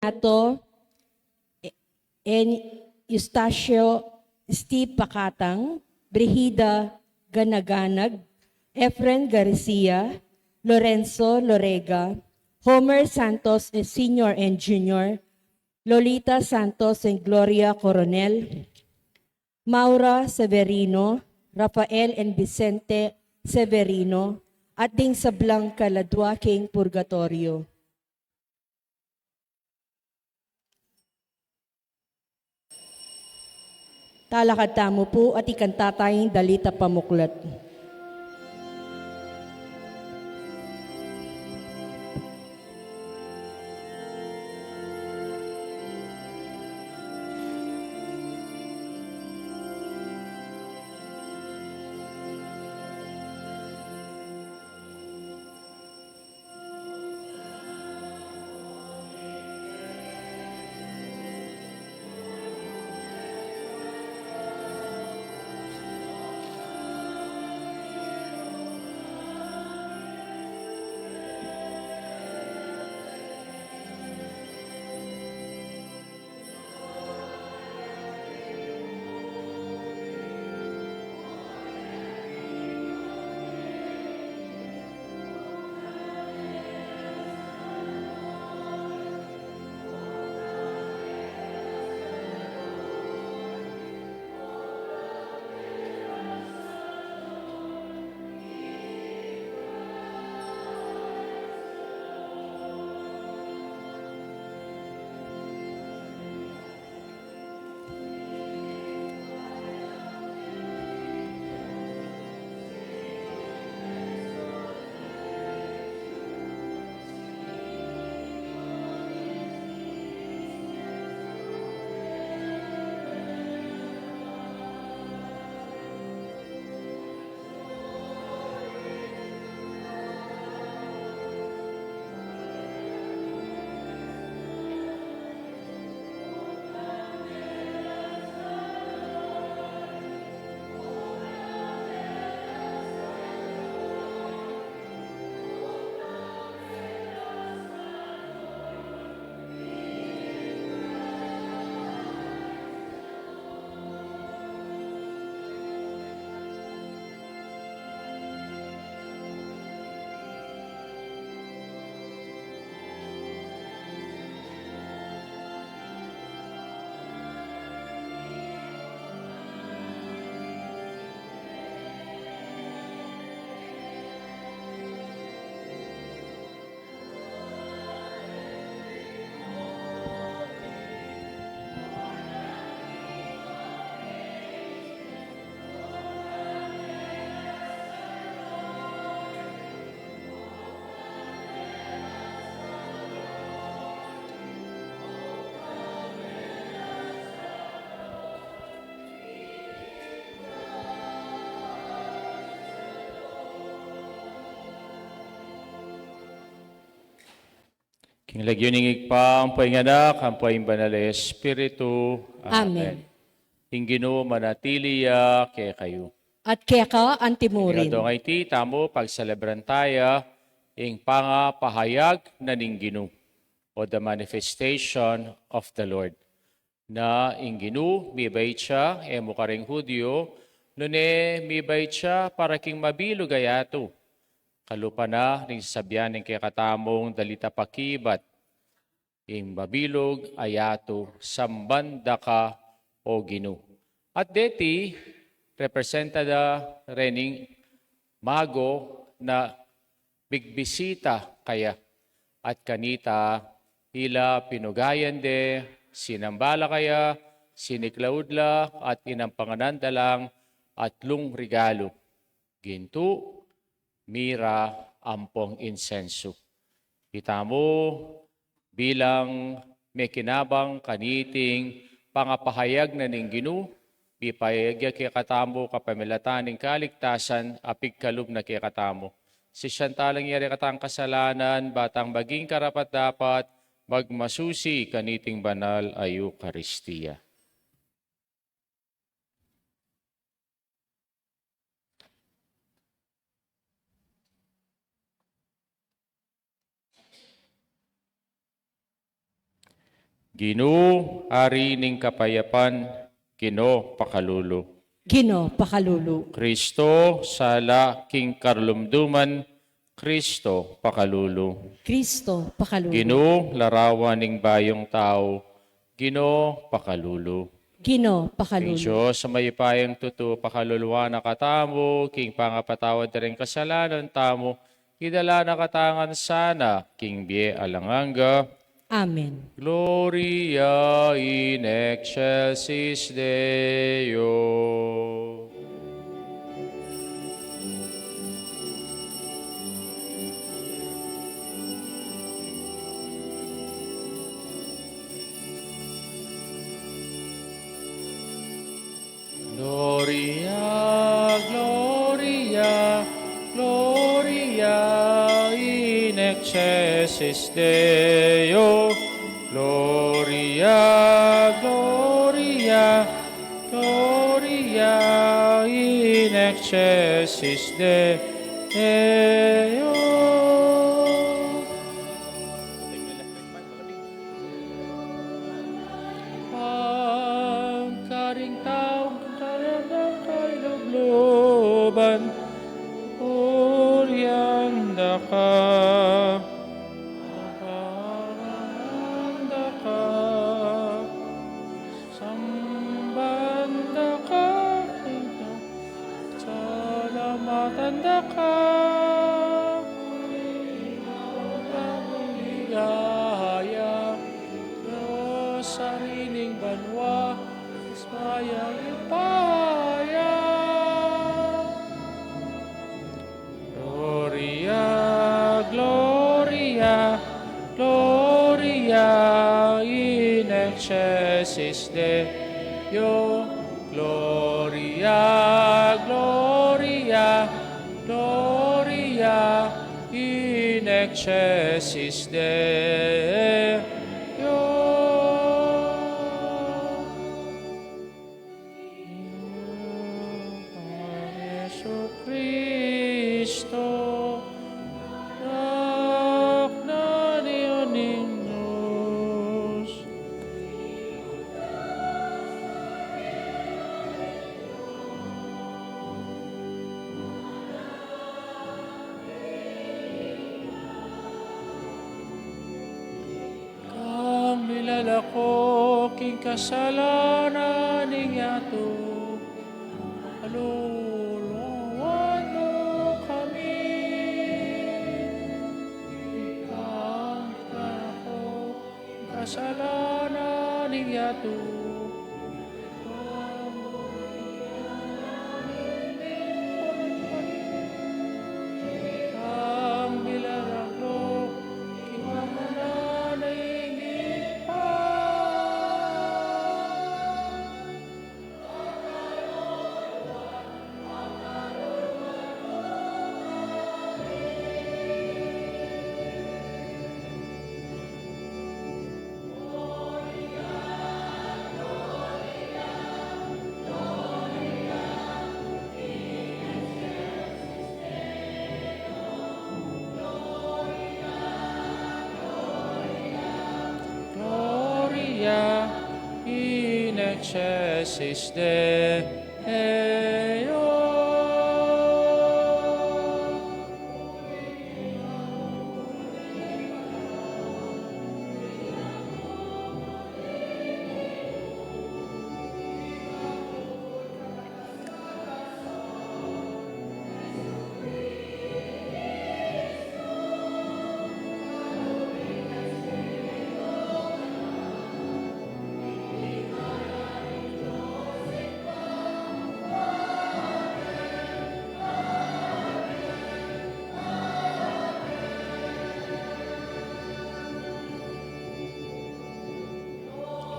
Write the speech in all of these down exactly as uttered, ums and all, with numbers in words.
Ato, N. Eustacio, Steve Pacatang, Brigida Ganaganag, Efren Garcia, Lorenzo Lorega, Homer Santos Senior and Junior, Lolita Santos and Gloria Coronel, Maura Severino, Rafael and Vicente Severino, at ding sablang kaladua king purgatorio. Talakad tamu pu at ikanta taya ing dalit a pamuklat. King lagyu ning Ibpa, ampo ing Anak, ampo ing Banal a Espiritu. Amen. Amen. Ing Ginu manatili ya kekayu. At keka antimurin. Ing aldo a iti, tamu pagselebran taya ing pangapahayag na ning Ginu, o the manifestation of the Lord. Na ing Ginu, mibait ya, e mu karing Judio, nune mibait ya para king mabilug a yatu. Kalupa na ning sasabian ning kekatamung dalit a pakibat, ing mabilug a yatu, samban da ka, O Ginu. At deti, representa da rening mago na bigbisita kaya. At kanita, ila pinugayan de, sinamba la kaya, siniklaud la, at inampangan da lang atlung regalu. Gintu, mira, ampong insensu. Itamu, bilang mekinabang kaniting pangapahayag na ning Ginu, mipahayag ya kekatamu kapamilatan ning kaligtasan a pigkalub na kekatamu. Sisian tala ing yari katang kasalanan, ba tang maging karapat-dapat magmasusi kaniting banal a Eukaristia. Ginu, Ari ning kapayapan, Ginu, pakalulu. Ginu, pakalulu. Kristo, sala king karlumduman, Kristo, pakalulu. Kristo, pakalulu. Ginu, larawan ning bayung tau, Ginu, pakalulu. Ginu, pakalulu. Ing Dios a mayupayang tutu, pakaluluan na katamu king pangapatawad da ring kasalanan tamu, idala na katamu ngan sana king bie alang angga. Amen. Gloria in excelsis Deo. Gloria, Gloria, Gloria in excelsis Deo. Gloria, Gloria, Gloria in excelsis Deo. Pagkaring taung kayang kailubluban, purian da ka, purian da ka, samban da ka, salamatan da ka, ligaya, Dios, Ari ning banua, Dios, mayupaya. Gloria, Gloria, Gloria in excelsis Deo. Gloria, Gloria, Gloria in excelsis Deo. Jesukristo, anak na ning Dios. Ikang milalako king kasalanan ning yatu, kaluluan mu kami. Ikang milalako king kasalanan ning yatu, Gloria in excelsis Deo.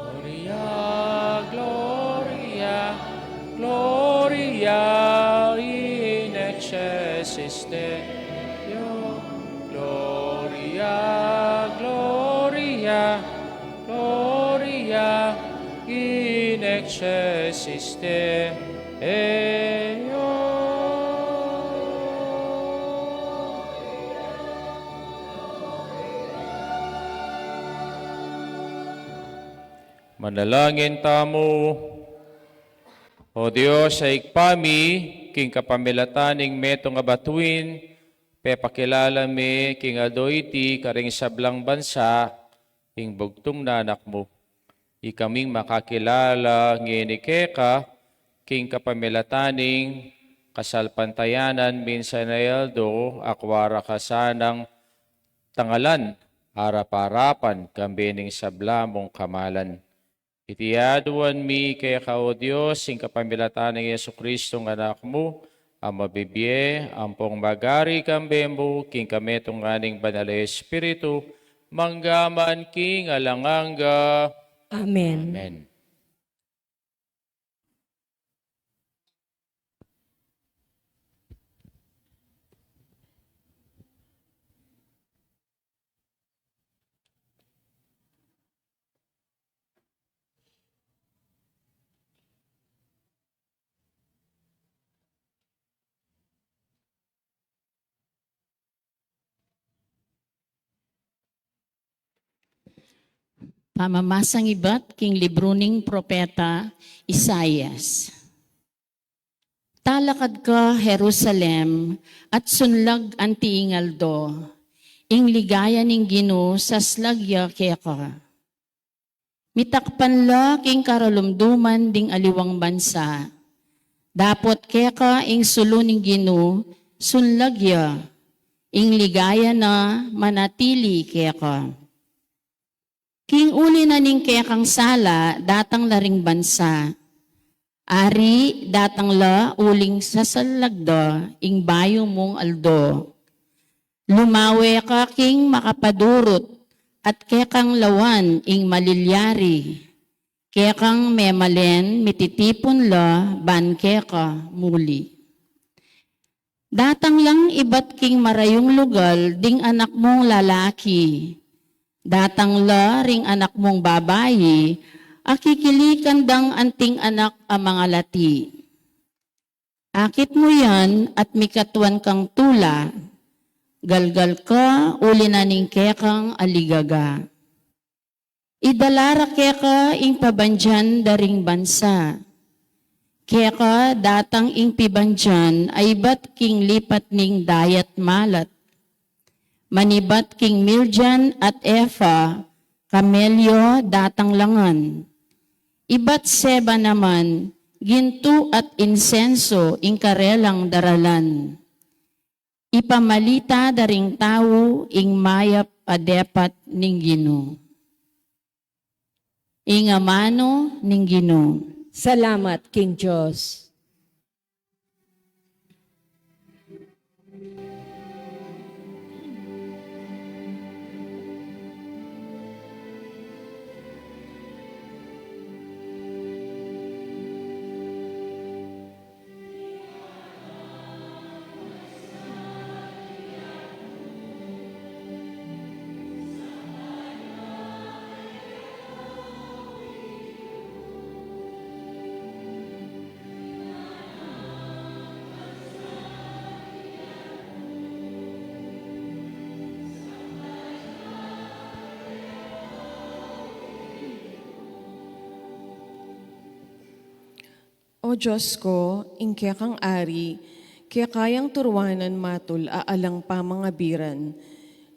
Gloria, Gloria, Gloria in excelsis Deo. Gloria, Gloria, Gloria in excelsis Deo. Manalangin tamu. O Dios a Ibpa mi, king kapamilatan ning metung a batuin, pepakilala mi king aldo iti karing sablang bansa ing bugtung na Anak mu. Ikaming makakilala ngeni keka king kapamilatan ning kasalpantayanan minsan a aldo, akua ra ka sanang tangalan arap-arapan kambe ning sabla mung kamalan. Iti aduan mi keka, O Dios, ing kapamilatan nang Jesucristo a Anak mu, a mabibie ampong magari kambe mu king kametungan ning Banal a Espiritu, mangga man king alang angga. Amen. Amen. Pamamasang ibat king libru ning propeta Isaias. Talakad ka Jerusalem, at sunlag anti ing aldo, ing ligaya ning Ginu saslag ya keka. Mitakpan la king karalumduman ding aliwang bansa. Dapot keka ing sulu ning Ginu sunlag ya, ing ligaya na manatili keka. King uli na ning kekang sala datang la ring bansa. Ari, datang la uling sasalag da ing bayu mung aldo. Lumawe ka king makapadurut, at kekang lawan ing malilyari. Kekang memalen mititipun la ban keka muli. Datang lang ibat king marayung lugal ding anak mung lalaki. Datang la ring anak mung babai, a kikilikan dang anting anak a mangalati. Akit mu yan at mikatuan kang tula, galgal ka uli na ning kekang aligaga. Idala ra keka ing pabandian da ring bansa. Keka datang ing pibandian a ibat king lipat ning dayat malat. Manibat king Midian at Efa, kamelyo datang la ngan. Ibat Seba naman, gintu at insenso ing karelang daralan. Ipamalita da ring tau ing mayap a depat ning Ginu. Ing amanu ning Ginu. Salamat king Dios. O Dios ko, ing kekang ari, keka yang turuanan matul a alang pamangabiran,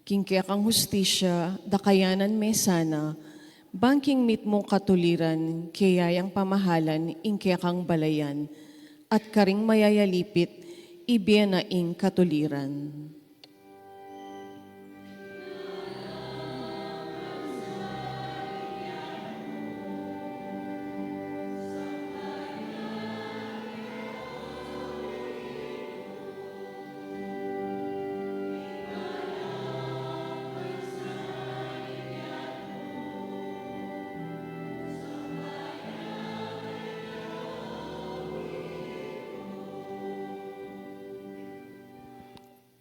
king kekang hustisya, dakayanan me sana, bang king mitmung katuliran, keya yang pamahalan ing kekang balayan, at karing mayayalipit, ibie na ing katuliran.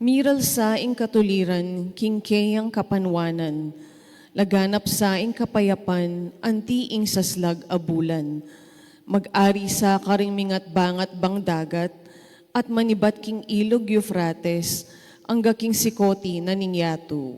Miral sa ing katuliran king keyang kapanwanan, laganap sa ing kapayapan anti ing saslag a bulan. Mag-ari sa karing mingat bangat bang dagat, at manibat king ilug Eufrates, angga king sikoti na ning yatu.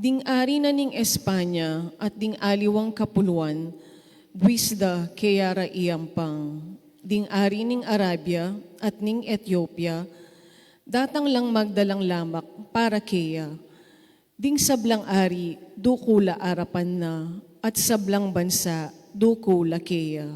Ding ari na ning Espanya at ding aliwang kapuluan, buis da keya ra iyampang. Ding ari ning Arabia at ning Etiopia, datang lang magdalang lamak para keya. Ding sablang ari, duku la arapan na, at sablang bansa, duku la keya.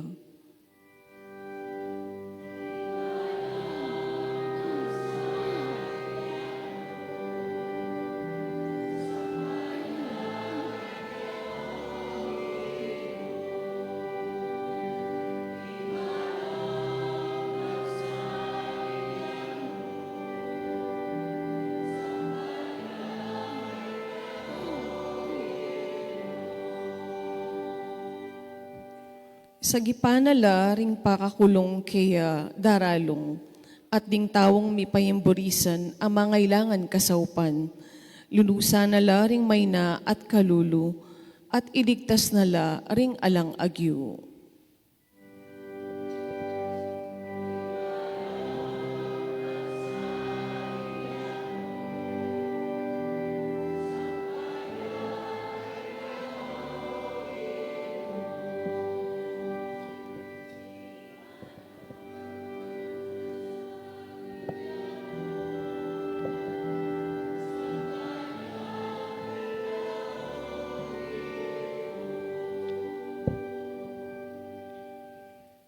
Sagipan na la ring pakakulung keya daralung, at ding taung mipaimburisan a mangailangan kasaupan, lunusan na la ring maina at kalulu, at iligtas na la ring alang agyu.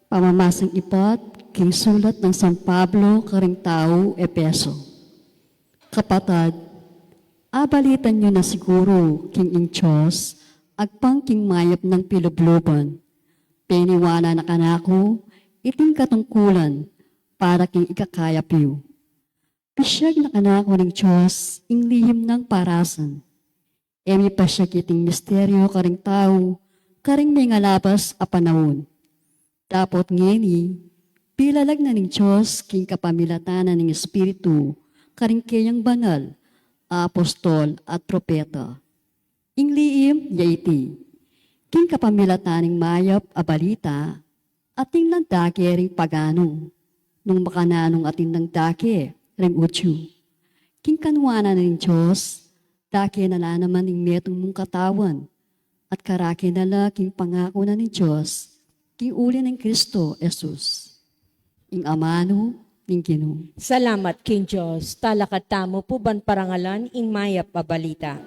Pamamasang ibat king sulat nang San Pablo karing taga Efeso. Kapatad, abalitan yu na siguru king ing Dios agpang king mayap nang pilubluban, peniwanan na kanaku iting katungkulan para king ikakayap yu. Pisyag na kanaku ning Dios ing lihim nang parasan. E mi pasyag iting misteryu karing tau karing mengalabas a panaun. Dapot ngeni, bilalag na ning Dios king kapamilatan na ning Espiritu karing keyang banal a apostol at propeta. Ing lihim ya iti, king kapamilatan ning mayap a balita, atin lang dake ring pagano, nung makananung atin lang dake ring Judio. King kanuanan na ning Dios, dake na la naman ing metung mung katawan, at karake na la king pangaku na ning Dios, king uli nang Kristo Jesus. Ing amanu ning Ginu. Salamat king Dios. Talakad tamu pu ban parangalan ing mayap a balita.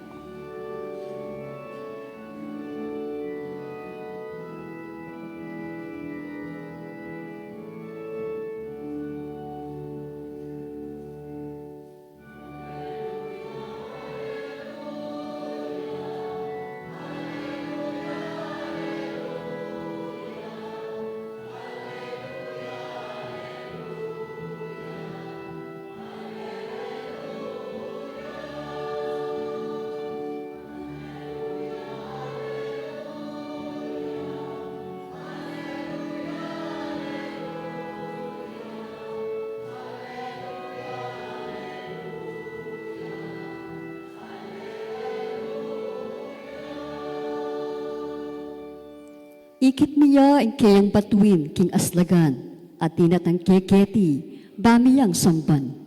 Ikit mi ya ing keyang batuin king aslagan, at dinatang keketi, ba mi yang samban.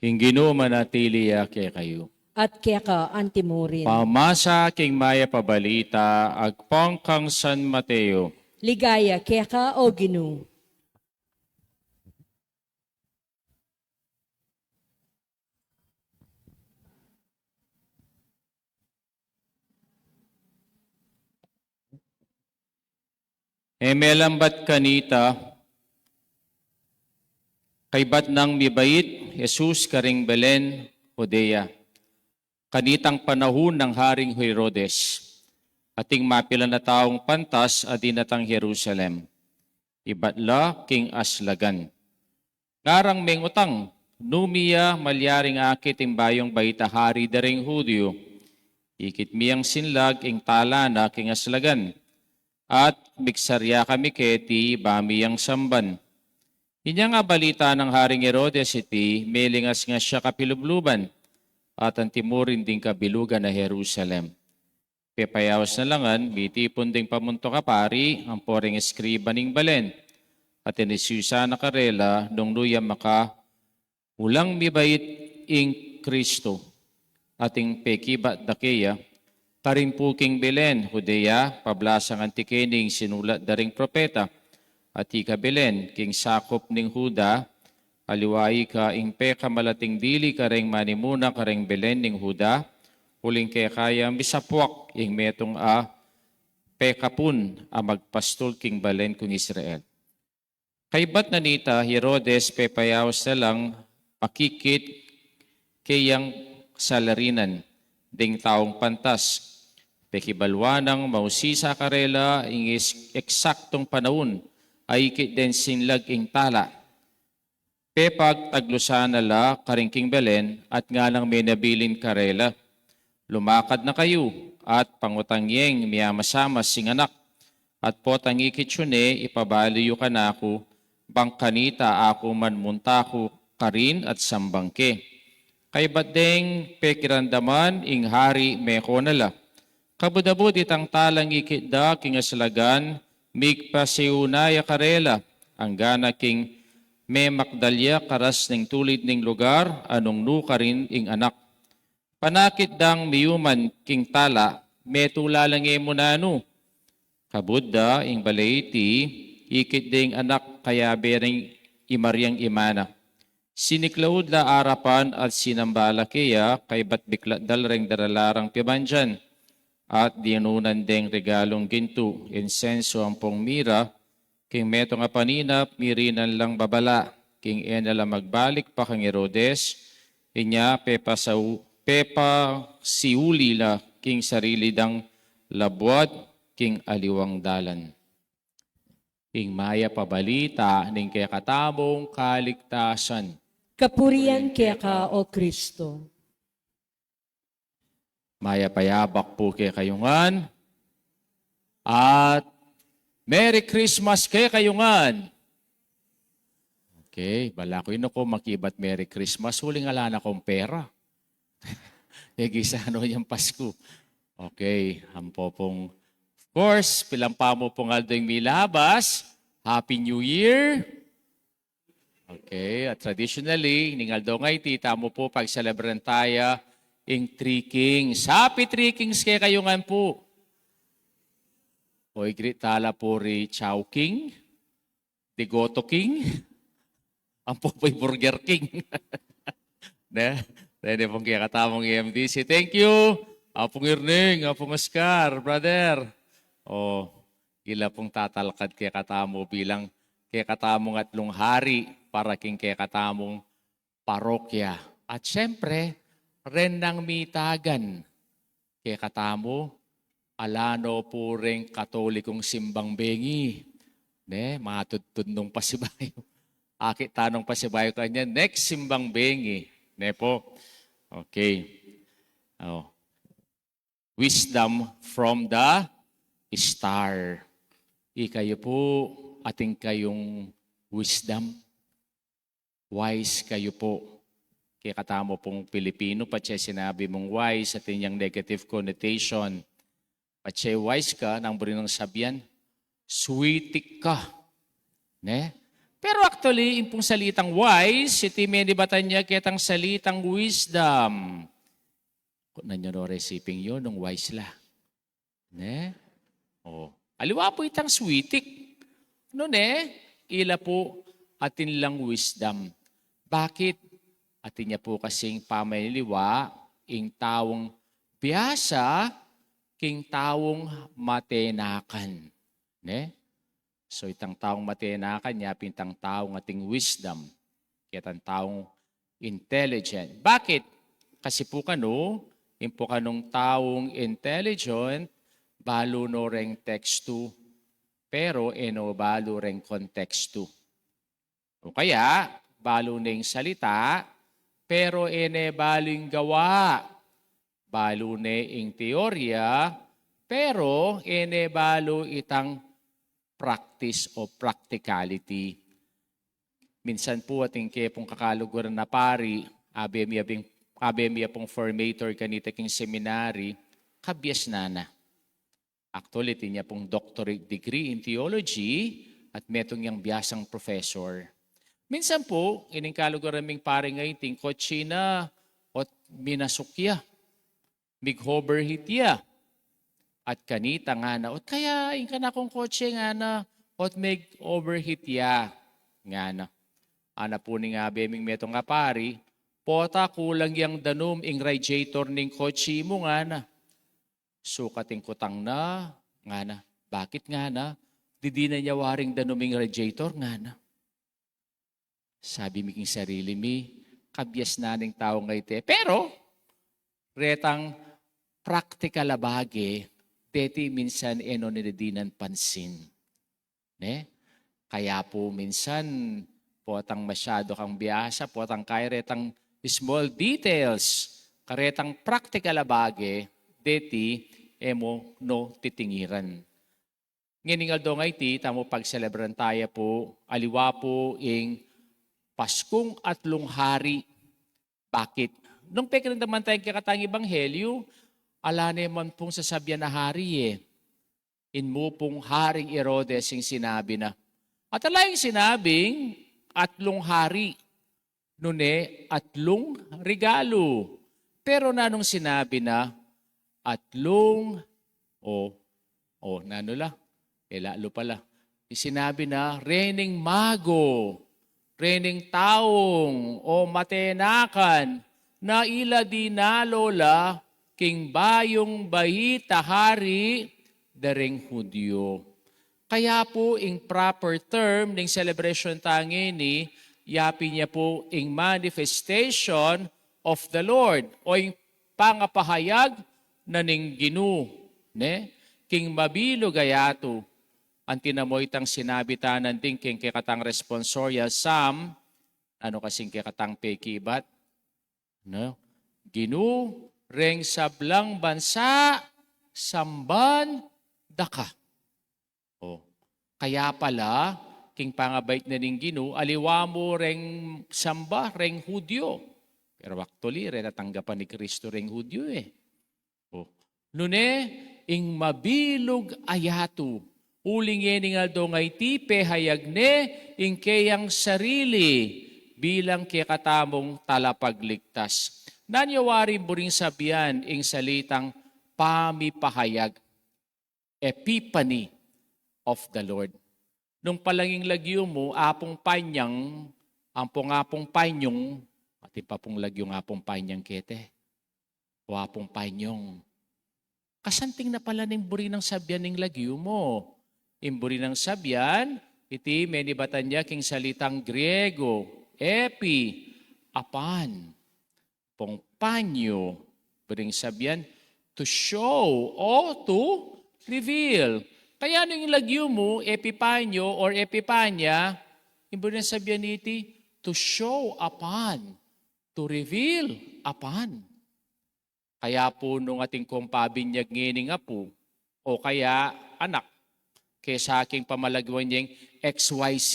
Ing Ginu manatili ya kekayu. At keka antimurin. Pamasa king mayap a balita agpang kang San Mateo. Ligaya keka, O Ginu. E melambat kanita, kaybat nang mibait Jesus karing Belen, Judea, kanitang panahun nang Haring Herodes, ating mapilan a taung pantas a dinatang Jerusalem. Ibat la king aslagan. Ngarang mengutang, Nung mie malyaring akit ing bayung baita hari da ring Judio, ikit mie yang sinlag ing tala na king aslagan, at migsar ya kami keti ba mie yang samban. Inyang abalita nang Haring Herodes iti, melingas ngan ya kapilubluban, at antimurin ding kabilugan na Jerusalem. Pepayaus na la ngan, mitipun ding pamuntuk a pari ampo ring eskriba ning balen, at inisusa na karela nung nu ya maka ulang mibait ing Kristo. At ing pekibat da keya, Karin pu king Belen, Judea, pablasan anti keni ing sinulat da ring propeta, at ika Belen, king sakup ning Juda, aliwa ika ing pekamalating dili kareng manimuna kareng Belen ning Juda, uling kekaya misapuak ing metung a pekapun a magpastul king balen kung Israel. Kaybat na nita, Herodes pepayaus na lang pakikit keyang salarinan ding taung pantas. Pekibaluan nang mausisa karela ing is-, eksaktung panaun a ikit deng sinlag ing tala. Pepagtaglusan na la karin king Belen at nganang menabilin karela, "Lumakad na kayu at pangutang yeng miamasamas ing anak, at potang ikit yu ne, ipabalu yu kanaku, bang kanita aku man munta ku karin at sambang ke." Kaybat deng pekiramdaman ing hari, meko na la. Kabud-abud itang talang ikit da king aslagan, migpasiuna ya karela, anggana king memakdal ya karas ning tulid ning lugar a nung nu karin ing anak. Panakit dang miyuman king tala, "Metula la nge mu nanu." Kabud da ing bale iti, ikit da ing anak kayabe ring imariang ima na. Siniklaud la arapan at sinamba la keya, kaybat biklat da la reng darala rang pibandian, at dinunan deng regalung gintu, insenso ampong mira, king metung a paninap mirinan lang babala, king e na la magbalik pa kang Herodes. Inya pepasau-, pepasiuli la king sarili dang labuad king aliwang dalan. Ing mayap a balita ning kekatamung kaligtasan. Kapurian keka, O Kristo. Mayap a yabak pu kekayu ngan. At Merry Christmas kekayu ngan. Okay, bala ku inu ku makibat Merry Christmas, uling ala na kung pera. E gisa no yang Pasku. Okay, ampo pung, of course, pilan pa mu pung aldo ing milabas, Happy New Year. Okay, at traditionally, ning aldo nga iti, tamu pu pagselebran taya ing Three Kings. Happy Three Kings kekayu ngan pu. O, i-greet tala pu ri Chowking, di Goto King, ampo pu i Burger King. Ne? Deni pung kekatamung M D C. Thank you. Apung Erning, Apung Oscar, brother. O, ila pung tatalakad kekatamu bilang kekatamung atlung hari para king kekatamung parokya. At siyempre, ren nang mitagan kekatamu, ala no pu reng Katolikong simbang bengi. Ne, matudtud nung pasibayu. Akit ta nung pasibayu kanyan, next simbang bengi. Ne po? Okay. O. Wisdom from the star. Ikayu pu, atin kayung wisdom. Wise kayu pu. Kekatamu pung Pilipino, patse sinabi mung wise, atin yang negative connotation. Patse wise ka, nanu buri nang sabian, switik ka. Ne? Pero actually, ing pung salitang wise, iti menibatan ya ketang salitang wisdom. Nanu yu no resiping yu nung wise la? Ne? O. Aliwa pu itang switik. Nune, ila pu atin lang wisdom. Bakit? Atin ya pu kasing pamaniliwa ing taung biasa king taung matenakan. Ne? So, itang taung matenakan, nya pin itang taung ating wisdom, ketang taung intelligent. Bakit? Kasi pu kanu, ing pu kanung taung intelligent, balu no reng tekstu, pero e no balu reng kontekstu. O kaya, balu ne ing salita, pero e ne balu ing gawa. Balu ne ing teorya, pero e ne balu itang practice o practicality. Minsan pu atin ke pung kakaluguran a pari, abe mi abing, abe mi pung formator kanita king seminary, kabiasnan na. Actually, atin ya pung doctorate degree in theology at metung yang biasang professor. Minsan pu, ining kaluguran ming pari ngeni, atin kotse na, ot minasuk ya, mig-overheat ya. At kanita ngana, ot kaya ing kanakung kotse ngana, ot mig-overheat ya, ngana. Ana pu ning abe ming metung a pari, pota kulang yang danum ing radiator ning kotse mu, ngana. Sukat ing kutang na, ngana. Bakit, ngana? Didinan ya waring danum ing radiator, ngana. Sabi mi king sarili mi, kabiasnan ning tau ngeni. Pero retang praktikal a bage, deti minsan e no ne didinan pansin. Ne? Kaya pu minsan, potang masyadu kang biasa, potang kaya retang small details, karetang praktikal a bage, deti e mu no titingiran. Ngening aldo ngeni, tamu pagselebran taya pu, aliwa pu ing Paskung Atlung Hari. Bakit? Nung pekiramdaman taya ing kekatang ebanghelyu, ala ne man pung sasabian a hari e. Inmu pung Haring Herodes ing sinabi na. At ala ing sinabing atlung hari, nune atlung regalu. Pero nanung sinabi na atlung, o, o, nanu la? E, lalu pala. Sinabi na, rening mago, rening taung, o matenakan, na ila dinalo la king bayung bait a hari da ring Hudyo. Kaya pu ing proper term ning celebration ta ngeni, yapin ya pu ing manifestation of the Lord, o ing pangapahayag na ning Ginu, ne? King mabilug a yatu, anti na mu itang sinabi ta nandin king kekatang responsorial psalm, nanu kasing kekatang pekibat, no? Ginu, reng sablang bansa, samban da ka. O, kaya pala, king pangabait na ning Ginu, aliwa mu reng samba, reng Hudyo. Pero actually, reta tanggapan ni Kristo reng Hudyo e. O, nune, ing mabilug a yatu, uling e ning aldo ngeni pehayag ne ing keyang sarili bilang kekatamung talapagligtas. Nanu ya wari buring sabian ing salitang pamipahayag, epiphany of the Lord? Nung palang ing lagyu mu, Apung Panyang, ampong Apung Panyung, atin pa pung lagyung Apung Panyang keti, o Apung Panyong. Kasanting na pala ning buri nang sabian ning lagyu mu. Ing buri nang sabian, iti menibatan ya king salitang Griego, epi, apan. Pung panyo, buring sabian, to show o to reveal. Kaya nung ing lagyu mu, epipanyo or epipanya, ing buring sabian niti, to show upon, to reveal upon. Kaya pu nung atin kung pabinyag ngening apu, o kaya anak, kesa king pamalagyuan yeng X Y Z,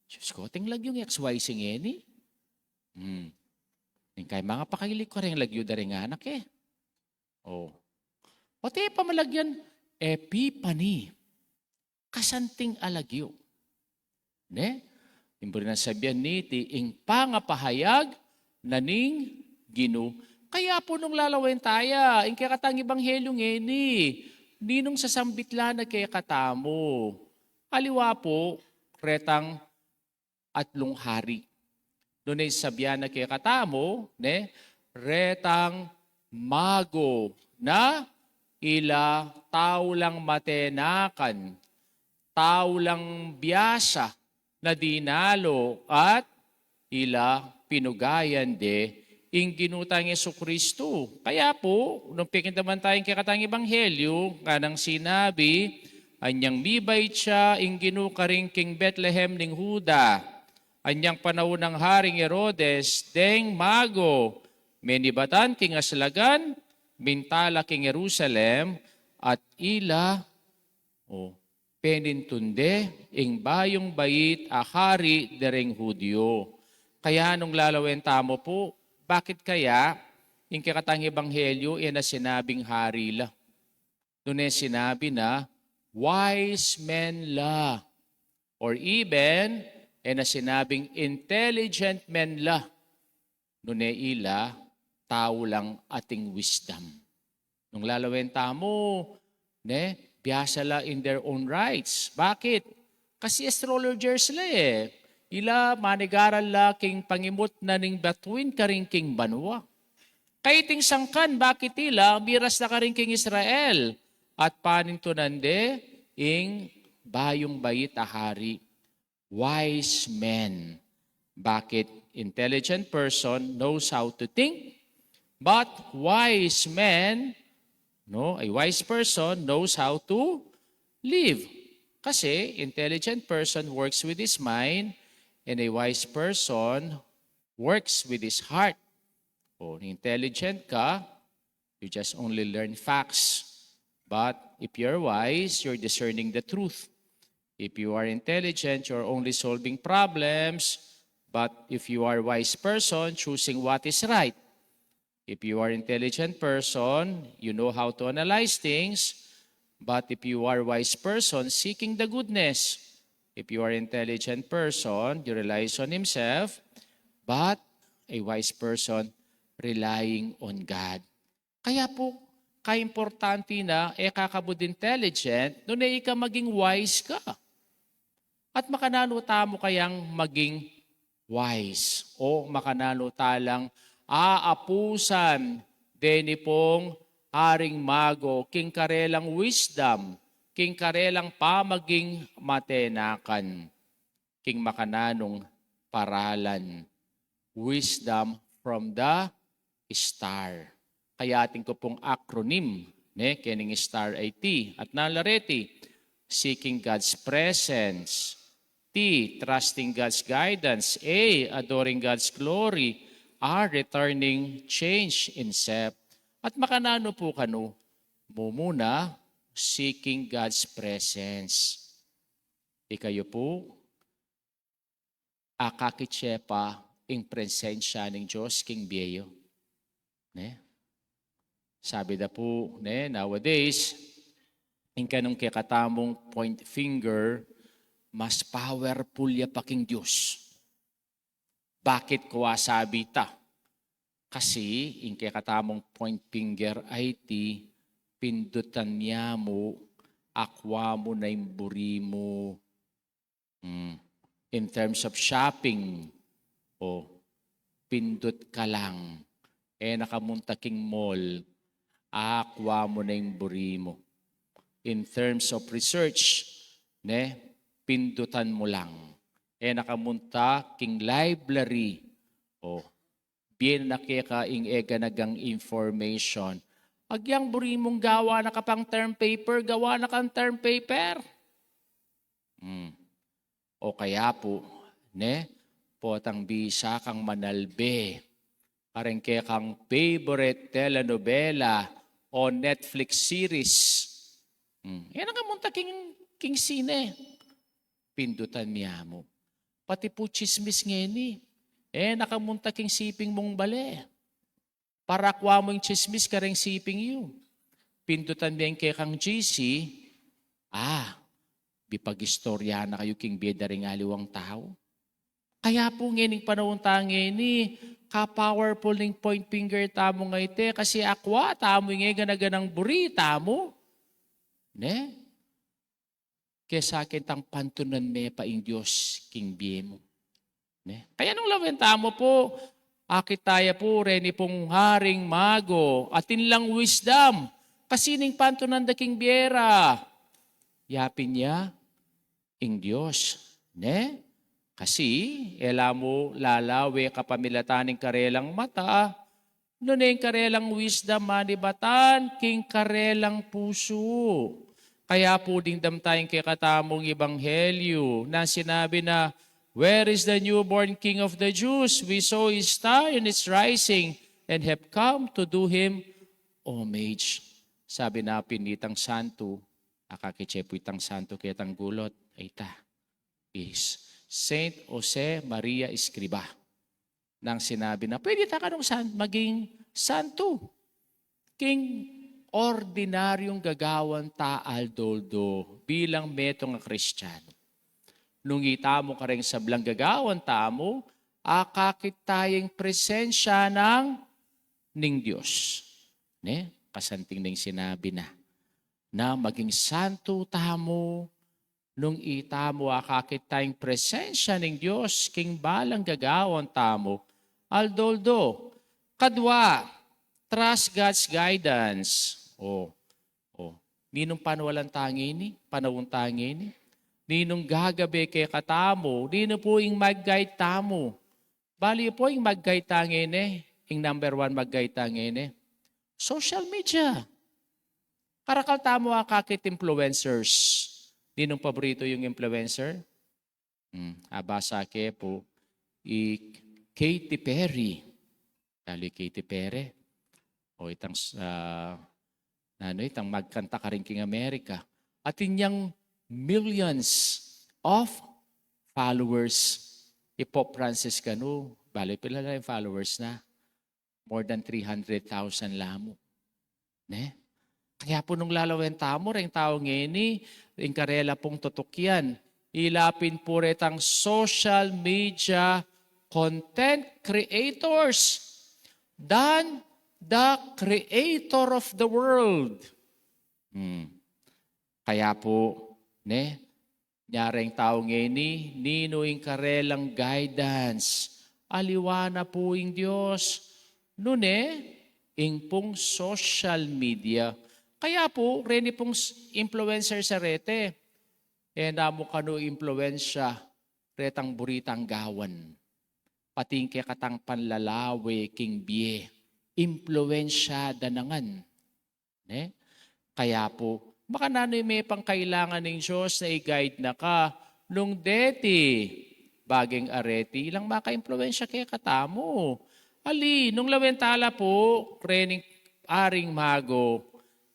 Diyos ko, ating lagyung X Y Z ngeni. Hmm. Ning kayang mangapakailit ku reng lagyu da reng anak e. O. O te pamalagyan, epiphany. Kasanting a lagyu. Ne? Ing buri nang sabian niti, ing pangapahayag na ning Ginu. Kaya pu nung lalawen taya, ing kekatang ebanghelyu ngeni, ninung sasambit la na kekatamu? Aliwa pu, retang atlung hari. Nune sabian na kekatamu, ne, retang mago na ila tau lang matenakan, tau lang biasa na dinalo at ila pinugayan de ing Ginu tang Jesucristo. Kaya pu, nung pekindaman taya ing kekatang ebanghelyu, nganang sinabi, anyang mibait ya ing Ginu karin king Betlehem ning Juda, Anyang panaun nang Haring Herodes, deng mago, menibatan king aslagan, mintala king Jerusalem, at ila, o, penintun de ing bayung bait a hari da ring Judio. Kaya nung lalawen tamu pu, bakit kaya ing kekatang ebanghelyo e na sinabing hari la? Nune sinabi na, wise men la. Or even, e na sinabing intelligent men la. Nune ila, tau lang ating wisdom. Nung lalawen tamu, ne, biasa la in their own rights. Bakit? Kasi astrologers la e. Ila manigaral la king pangimut na ning batuin karing king banua. Kaiting sangkan, bakit ila miras la karing king Israel at panintunan de ing bayung bait a hari? Wise men. Bakit? Intelligent person knows how to think, but wise men, no, a wise person knows how to live. Kasi intelligent person works with his mind, and a wise person works with his heart. O, intelligent ka, you just only learn facts. But if you're wise, you're discerning the truth. If you are intelligent, you're only solving problems. But if you are a wise person, choosing what is right. If you are intelligent person, you know how to analyze things. But if you are a wise person, seeking the goodness. If you are intelligent person, you relies on himself. But a wise person, relying on God. Kaya pu, kaimportante na, e ka kabud intelligent, nune ika maging wise ka. At makananu tamu kayang maging wise? O makananu ta lang aapusan deni pung haring mago king karelang wisdom, king karelang pamaging matenakan, king makananung paralan? Wisdom from the star. Kaya atin ku pung acronym, ne, kening star ay T. At nanu la reti, seeking God's presence. T, trusting God's guidance. A, adoring God's glory. R, returning change in self. At makananu pu kanu? Mumuna, seeking God's presence. Ikayu pu, akakit ye pa ing presensya ning Dios king bie yu? Ne? Sabi da pu, ne, nowadays, ing kanung kekatamung point finger, mas powerful ya pa king Dios. Bakit ku asabi ta? Kasi ing kekatamung point finger ay ti pindutan ya mu, akwa mu na ing buri mu. Mm. In terms of shopping, o, pindut ka lang. E na ka munta king mall, akwa mu na ing buri mu. In terms of research, ne, pindutan mu lang. E na ka munta king library, o, bie na keka ing e gana-ganang information. Agyang buri mung gawa na ka pang term paper, gawa na kang term paper. Hmm. O kaya pu, ne, potang bisa kang manalbe kareng kekang favorite telenovela o Netflix series. Hmm. E na ka munta king, king sine. Pindutan mi amu. Pati pu tsismis ngeni. E na ka munta king siping mung bale para akwa mu ing tsismis kareng siping yu. Pindutan mi ing kekang G C, ah, bipagistorya na kayu king bie da ring aliwang tau. Kaya pu ngening panaun ta ngeni, ka-powerful ning point finger tamu ngeni, kasi akwa tamu ing e gana-ganang buri tamu. Ne? Kesa keng tang pantunan me pa ing Dios king bie mu. Ne? Kaya nung lawen tamu pu, akit taya pu, reni pung haring mago, atin lang wisdom. Kasi ning pantunan da king bie ra, yapin ya ing Dios. Ne? Kasi, e la mu lalawe kapamilatan ning karelang mata, nune ing karelang wisdom manibatan king karelang pusu. Kaya pu ding damtang kekatamung ebanghelyu na sinabi na, "Where is the newborn King of the Jews? We saw his star in its rising and have come to do him homage." Sabi na pin nitang santo, akakit ye pu itang santo ketang gulut, ay ta, is Saint Jose Maria Escriva. Nang sinabi na, pwede ta kanung san-, maging santo. King ordinaryung gagawan ta aldo-aldo bilang metung a Kristiyanu. Nung itamu kareng sablang gagawan tamu, akakit taya ing presensya nang ning Dios. Ne? Kasanting ning sinabi na, na maging santo tamu, nung itamu akakit ta ing presensya ning Dios king balang gagawan tamu aldo-aldo. Kadwa, trust God's guidance. O, o. Ninung panawalan ta ngeni, panaun ta ngeni? Ninung gagabe kekatamu? Ninu pu ing mag-guide tamu? Bale pu ing mag-guide ta ngeni, ing number one mag-guide ta ngeni, social media. Karakal tamu akakit influencers. Ninung paborito yung influencer? Hmm, abasa ke pu, i Katy Perry. Lalu i Katy Perry. O itang, ah, nanu, itang magkanta karin king Amerika. Atin yang millions of followers. I Pope Francis kanu, bale pila la ing followers na? More than three hundred thousand la mu. Ne? Kaya pu nung lalawen tamu reng tau ngeni, ing karela pung tutukian, ila pin pu retang social media content creators than the creator of the world. Hmm. Kaya pu, ne, nya reng tau ngeni, ninu ing karelang guidance? Aliwa na pu ing Dios. Nune, ing pung social media. Kaya pu, reni pung s-, influencer sa reti, e na mu kanu impluensya retang buri tang gawan. Pati ing kekatang panlalawe king bie, impluensya da na ngan. Ne? Kaya pu, makananu me pang kailangan ning Dios na i-guide na ka nung deti bageng areti ilang makaimpluensya kekatamu? Ali, nung lawen ta la pu rening aring mago,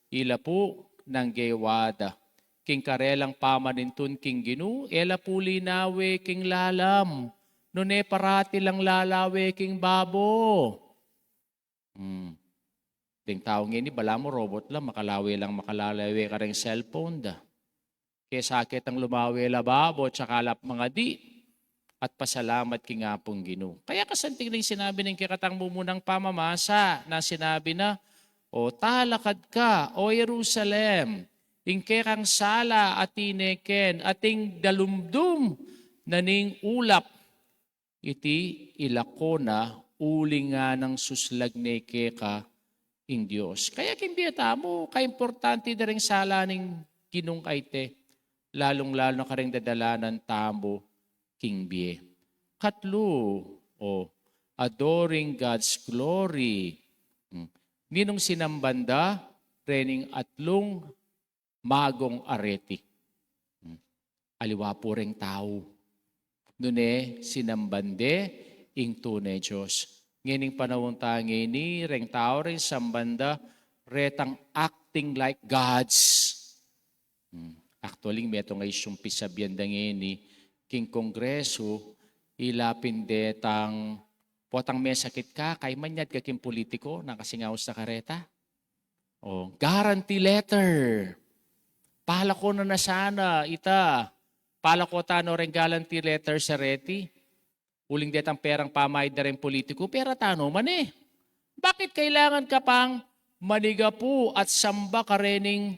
ila pu nang gewa da king karelang pamanintun king Ginu, e la pu linawe king lalam, nune parati lang lalawe king babo. Hmm. Deng tau ngeni, balamu robot la, makalawe lang makalalawe kareng cellphone da. Kesa ketang lumawe la babo, tsaka la mangadi at pasalamat king Apung Ginu. Kaya kasanting ning sinabi ning kekatang mumunang pamamasa na sinabi na, "O talakad ka, O Jerusalem, ing kekang sala atin ne ken, at ing dalumdum na ning ulap, iti ilako na, uling nganang suslag ne keka ing Dios." Kaya king bie tamu, kaimportante da ring sala ning Ginung ayte, lalung-lalu na kareng dadalanan tamu king bie. Katlu, o, adoring God's glory. Hmm. Ninung sinamban da rening atlung magong areti? Hmm. Aliwa pu reng tau. Nune sinamban de ing tune Dios. Ngening panaun ta ngeni, reng tau reng samban da retang acting like gods. Hmm. Actually, metung a isyung pisabian da ngeni king Kongresu, ila pin detang potang mesakit ka, kayman yad ka king pulitiku, nakasingaus na kareta. O, guarantee letter. Palako na na sana ita. Palako tano reng guarantee letter sa reti. Uling detang perang pamayad da reng pulitiku, pera tano man e. Bakit kailangan ka pang manigapu at samba karening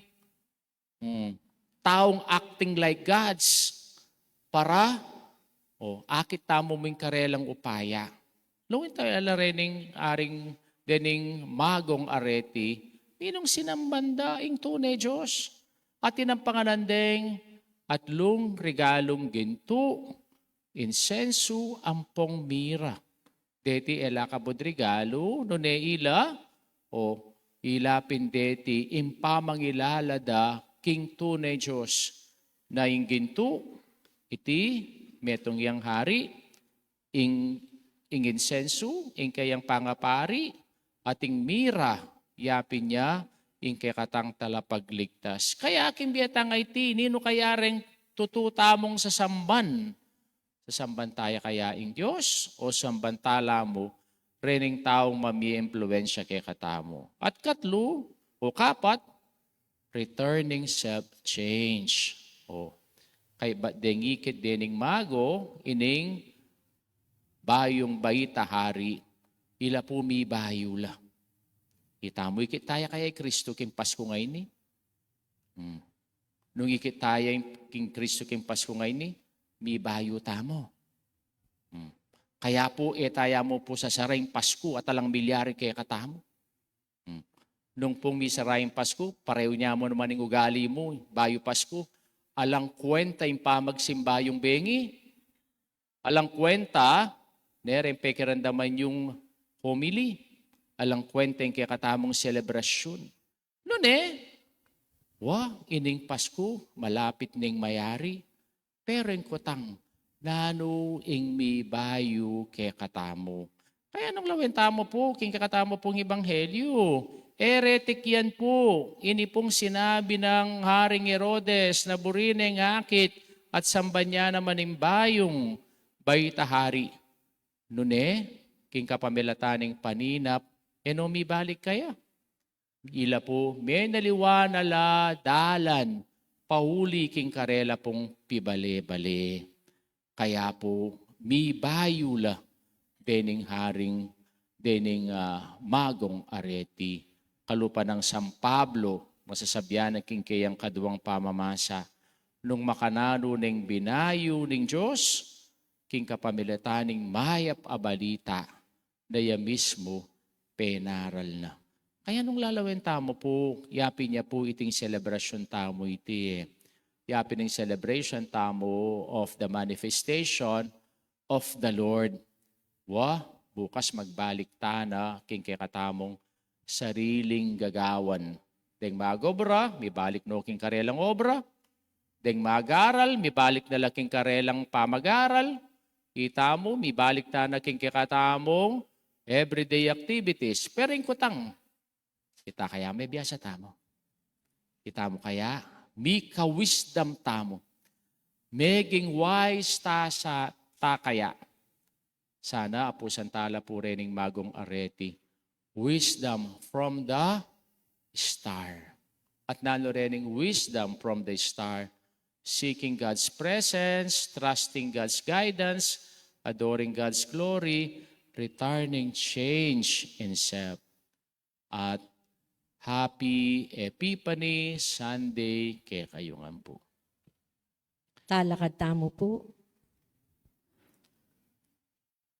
Hmm. Taung acting like gods para, o, akit tamu mu ing karelang upaya. Lungit tamu la rening aring dening magong areti, ninung sinamban da ing tune Dios. At tinampangan deng atlung regalung gintu, insensu, ampong mira. Deti e la kabud regalu, nune ila, o, ila pin deti ing pamangilala da king tune Dios, na ing gintu, iti Metung yang hari, ing, ing insensu, ing kayang pangapari, at ing mira, yapin ya, ing kekatang talapagligtas. Kaya king bie tang aiti, ninu kaya reng tutu tamung sasamban? Sasamban taya kaya ing Dios o samban tala mu rening taung mamie impluensya kekatamu? At katlu o kapat, returning self change. O, kaybat deng ikit dening mago, ining bayung baita hari, ila pu mibayu la. Itamu ikit taya kaya i Kristu king Pasku ngeni? Hmm. Nung ikit taya king Kristu king Pasku ngeni, mibayu tamu. Hmm. Kaya pu, e taya mu pu sasara ing Pasku at alang milyari kekatamu. Hmm. Nung pung misara ing Pasku, pareu ne mu naman ing ugali mu, bayu Pasku. Alang kwenta ing pamagsimba yung bengi. Alang kwenta, nere ing pekiramdaman yung homily. Alang kwenta ing kekatamung selebrasyun. Nune, wa, ining Pasku, malapit neng mayari. Pero ing kutang, nanu ing mibayu kekatamu? Kaya nung lawen tamu pu, king kekatamu pung ebanghelyu, heretic yan pu, ini pung sinabi nang Haring Herodes na buri neng akit at samban ya naman ing bayung baita hari. Nune, king kapamilatan ning paninap, e no mibalik kaya? Ila pu, menaliwa na la dalan pauli king karela pung pibale-bale. Kaya pu, mibayu la dening haring, dening, ah, magong areti. Kalupa nang San Pablo, masasabian na king keyang kaduang pamamasa, nung makananu neng binayu ning Dios, king kapamilatan ning mayap a balita, na ya mismu penaral na. Kaya nung lalawen tamu pu, yapin ya pu iting selebrasyun tamu iti, e. Yapin ing celebration tamu of the manifestation of the Lord. Wa, bukas magbalik tana king kekatamung sariling gagawan. Deng magobra, mibalik no king karelang obra. Deng magaral, mibalik na la king karelang pamagaral. Itamu, mibalik tana king kekatamung everyday activities. Pero ing kutang, ita kaya mebiasa tamu? Itamu kaya mika-wisdom tamu? Meging wise ta sa, ta kaya? Sana apusan tala pu rening magong areti. Wisdom from the star. At nanu rening wisdom from the star? Seeking God's presence, trusting God's guidance, adoring God's glory, returning change in self. At happy Epiphany Sunday kekayu ngan pu. Talakad tamu pu.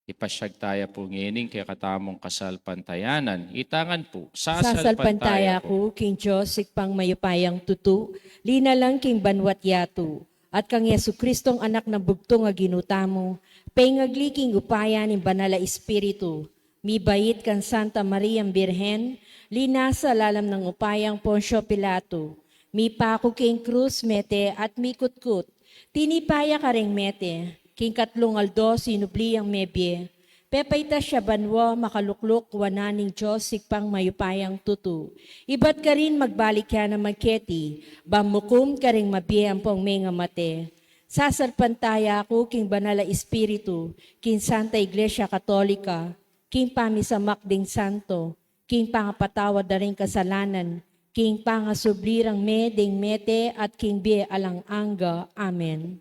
Ipasyag taya pu ngening kekatamung kasalpantayanan. Ita ngan pu, sasalpantaya ku king Dios, Ibpang mayupayang tutu, linalang king banua't yatu, at kang Jesucristong Anak nang bugtung a Ginu tamu, pengagli king upaya ning Banal a Espiritu, mibait kang Santa Mariang Birhen, linasa lalam nang upayang Poncio Pilato, mipaku king krus, mete at mikutkut. Tinipa ya karing mete, king katlung aldo sinubli yang mebie. Pepaitas ya banua, makalukluk wanan ning Dios Ibpang mayupayang tutu. Ibat karin magbalik ya naman keti, ban mukum karing mabie ampong mengamate. Sasalpantaya ku king Banal a Espiritu, king Santa Iglesia Katolika, king pamisamak ding santo, king pangapatawad da ring kasalanan, king pangasubli rang me ding mete at king bie alang angga. Amen.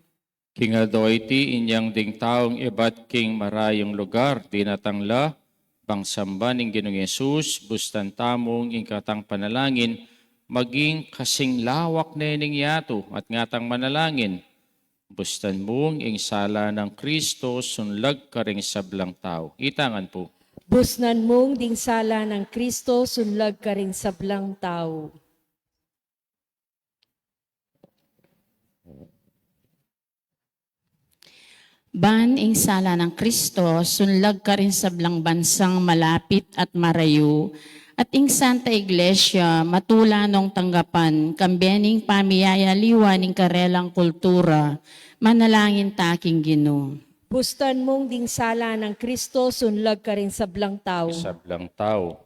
King aldo iti, inyang ding taung ibat king marayung lugar, dinatang la bang samban ing Ginung Jesus, bustan tamung ing katang panalangin maging kasing lawak ne ning yatu, at ngatang manalangin, bustan mung ing sala nang Kristo sunlag karing sablang tau. Ita ngan pu. Busnan mung ding sala nang Kristo sunlag karing sablang tau. Ban ing sala nang Kristo sunlag karing sablang bansang malapit at marayu, At ing Santa Iglesia, matula nong tanggapan, kambe ning pamiyayaliwa ning karelang kultura, manalangin ta king Ginu. Bustan mung ding sala nang Kristo, sunlag karing sablang tau. Sablang tau.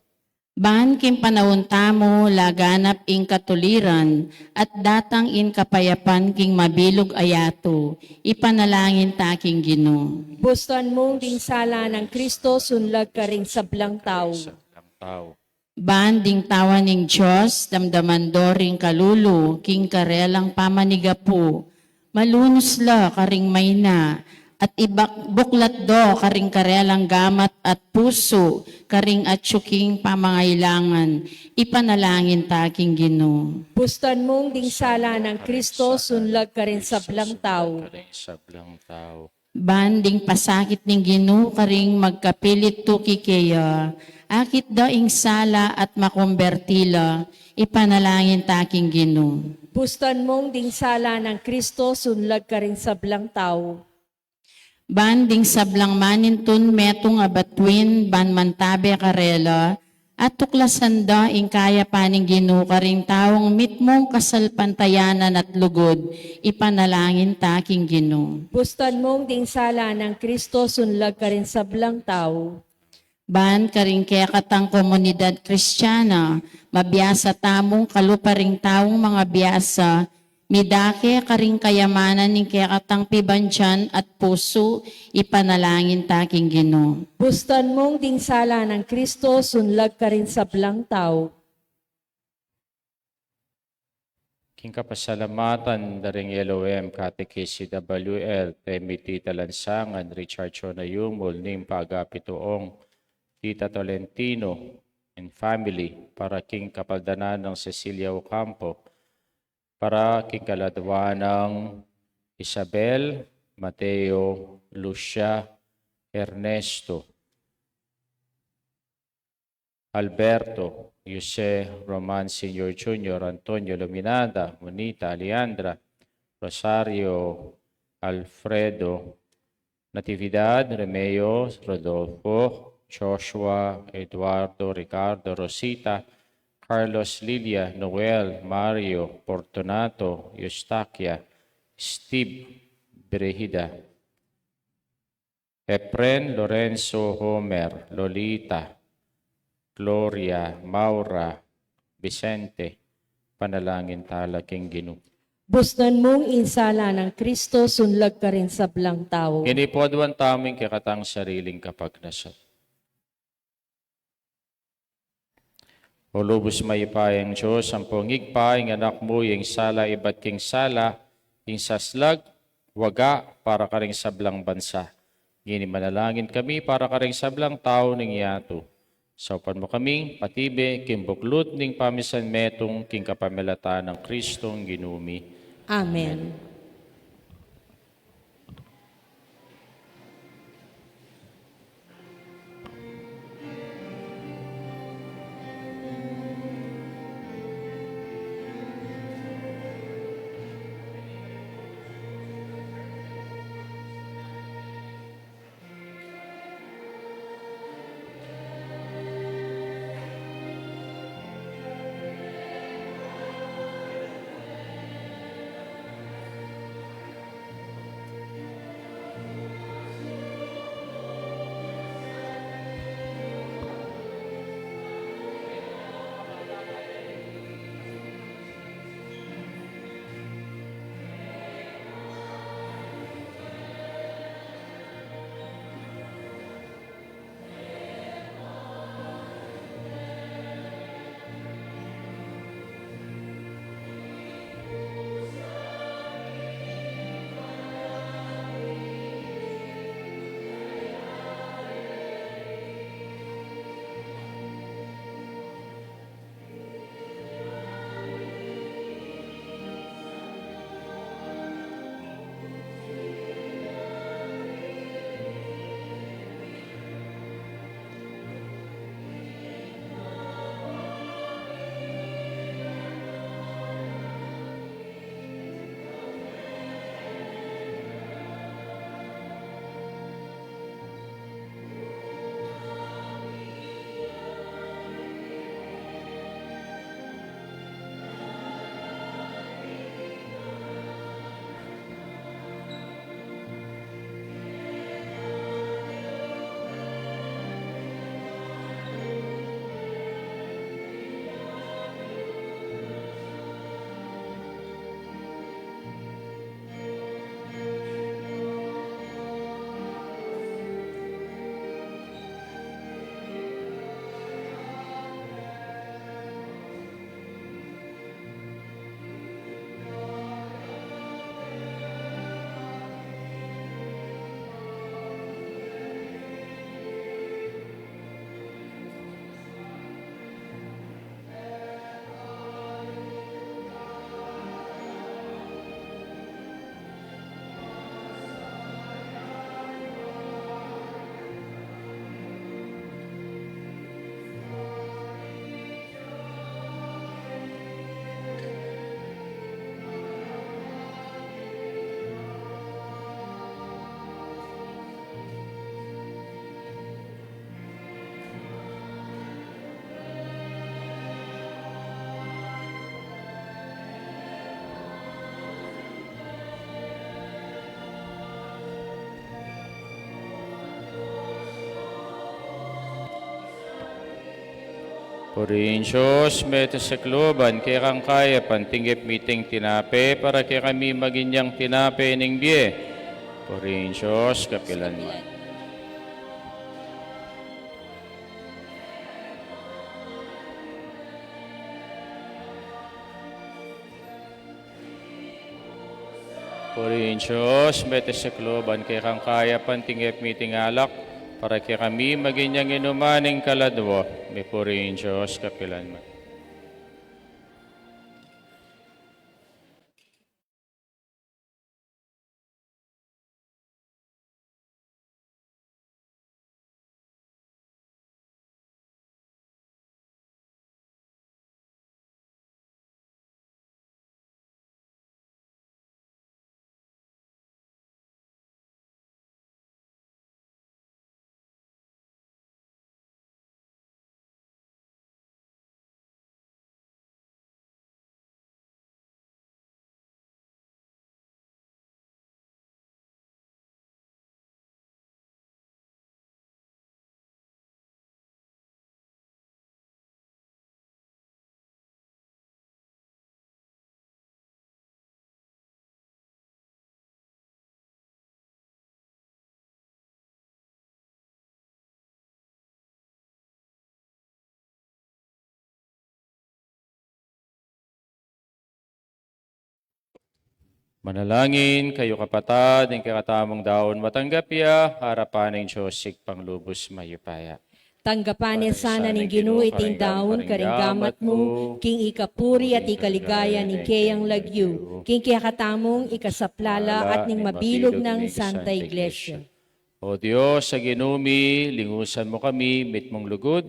Ban king panaun tamu, laganap ing katuliran, at datang ing kapayapan king mabilug a yatu, ipanalangin ta king Ginu. Bustan mung ding sala nang Kristo, sunlag karing sablang tau. Sablang tau. Ban ding tauan ning Dios, damdaman do ring kalulu, king karelang pamanigapu, malunus la karing maina, at ibak-, buklat do karing karelang gamat at pusu, karing atyu king pamangailangan, ipanalangin ta king Ginu. Bustan mung ding sala nang Kristo, sunlag karing sablang tau. Karing sablang tau. Ban ding pasakit ning Ginu karing magkapilit tuki keya, akit da ing sala at makumberti la, ipanalangin ta king Ginu. Bustan mung ding sala nang Kristo, sunlag karing sablang tau. Ban ding sablang manintun metung a batuin, ban mantabe karela, at tuklasan da ing kayapan ning Ginu karing taung mitmung kasalpantayanan at lugud, ipanalangin ta king Ginu. Bustan mung ding sala nang Kristo, sunlag karing sablang tau. Ban karing kekatang komunidad Kristiana, mabiasa tamung kalupa ring taung mangabiasa, midake karing kayamanan ning kekatang pibandian at pusu, ipanalangin ta king Ginu. Bustan mung ding sala nang Kristo, sunlag karing sablang tau. King kapasalamatan da ring L O M, Catechist C W L, Temiti Talansangan, Richard Chona Yumul, Ning Pagapituong, Tita Tolentino and family, para king kapaldanan nang Cecilia Ocampo, para king kaladwa nang Isabel, Mateo, Lucia, Ernesto, Alberto, Jose, Roman Senior Junior, Antonio, Luminada, Monita, Alejandra, Rosario, Alfredo, Natividad, Remeo, Rodolfo, Joshua, Eduardo, Ricardo, Rosita, Carlos, Lilia, Noel, Mario, Fortunato, Eustaquia, Steve, Brigida, Efren, Lorenzo, Homer, Lolita, Gloria, Maura, Vicente, panalangin tala king Ginu. Busnan mung ing sala nang Kristo, sunlag karing sablang tau. Ngeni pu, aduan tamu ing kekatang sariling kapagnasan. O lubus mayupayang Dios, ampong Ibpa, ing Anak mu ing sala ibat king sala, ing saslag, waga para karing sablang bansa. Ngeni manalangin kami para karing sablang tau ning yatu. Saupan mu kaming patibe king buklud ning pamisan metung king kapamilatan nang Kristong Ginu mi. Amen. Purihin Dios, mete sa kaluban kekang kayapan, tinggip mi iting tinape, para kekami maging yang tinape ning bie. Purihin Dios, kapilan man. Purihin Dios, mete sa kaluban kekang kayapan, tinggip mi iting alak, para kekami maging yang inuman ning kaladwa mi. Purihin Dios, kapilan man. Manalangin kayu, kapatad, ing kekatamung daun matanggap ya arapan ning Dios Ibpang lubus mayupaya. Tanggapan ne sana ning Ginu iting daun karing gamat mu, king ikapuri at ikaligaya ning keyang lagyu, king kekatamung ikasaplala at ning mabilug nang Santa Iglesia. O Dios a Ginu mi, lingusan mu kami mitmung lugud,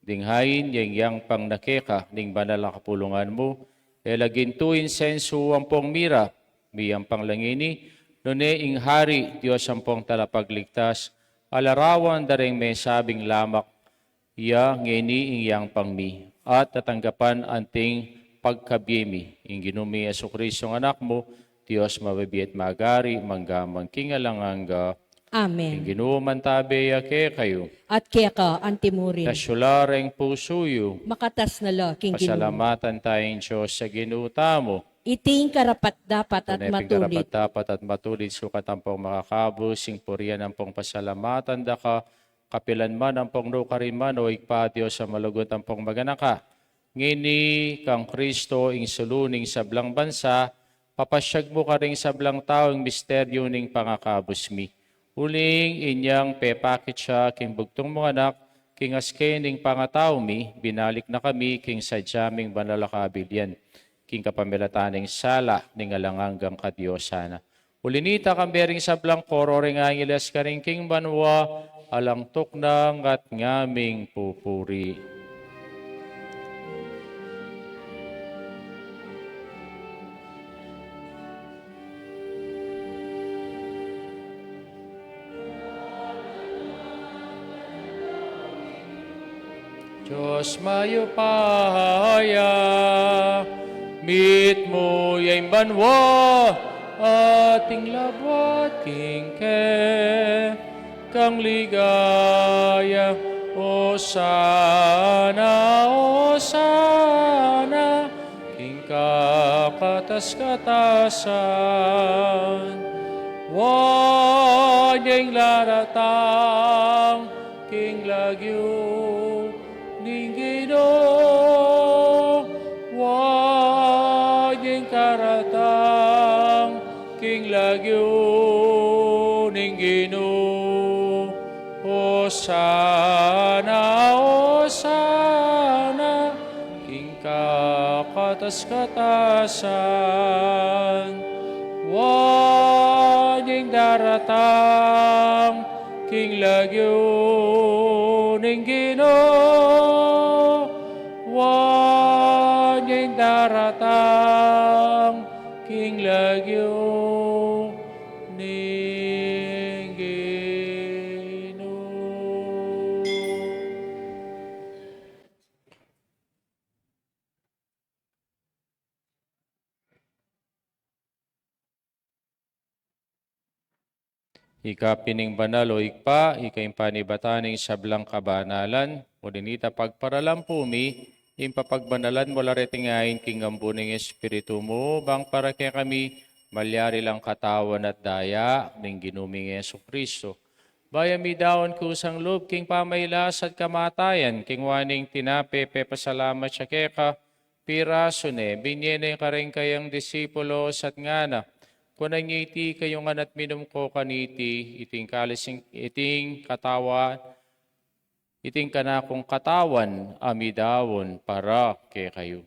ding hain yang, yang pang nakeka ning banal a kapulungan mu, e la gintu, insensu ampong mira, miyampang la ngeni, nune ing Hari, Dios ampong Talapagligtas, a larawan da ring mesabing lamak, iya ngeni ing yampang mi, at tatanggapan anting pagkabie mi ing Ginu mi Jesucristo, ing Anak mu, Dios mabibie at magari, mangga man king alang angga. Amen. Ing Ginu mantabe ya kekayu. At keka antimurin. Itas yu la ring pusu yu. Makatas na la king Ginu. Pasalamatan taya ing Dios a Ginu tamu. Iti ing karapat-dapat at matulid. Tune pin karapat-dapat at matulid, sukat ampong makakabus ing purian ampong pasalamatan da ka, kapilan man ampong nukarin man, o Ibpa, Dios a malugud ampong maganaka. Ngeni kang Kristo, ing sulu ning sablang bansa, papasyag mu karing sablang tau ing misteryu ning pangakabus mi. Uling inyang pepakit ya king bugtung mung anak, king aski ning pangatau mi, binalik na kami king sadya ming banal a kabilian, king kapamilatan ning sala ning alang anggang kadiosan na. Uli nita, kambe ring sablang koro ring angeles karing king banua, alang tuknang at ngaming pupuri. Dios mayupaya, mitmu ya ing banua at ing labuad king kekang ligaya. Osana, osana king kakatas-katasan. Wa ing daratang king lagyu ning Ginu. Wa ing karatang king lagyu ning Ginu. Osana, osana king kakatas-katasan. Wa ing daratang king lagyu ning Ginu. Wa ing daratang king lagyu ning Ginu. Ika pin ing banal, o Ibpa, ika ing panibatan ning sablang kabanalan, uli na nita pagparalan pu mi, ing papagbanalan mu la reting ain king ambu ning Espiritu mu, bang para kekami, malyari lang katawan at daya ning Ginu ming Jesucristo. Bayu mi daun kusang lub king pamailas at kamatayan, kinua ne ing tinape, pepasalamat ya keka, pirasu ne, binye ne kareng kayang disipulos at ngana: Kunan ye iti kayu ngan at minum ko kaniti, iting kalis ning, iting katawan, iting kanakung katawan a midaun para kekayu.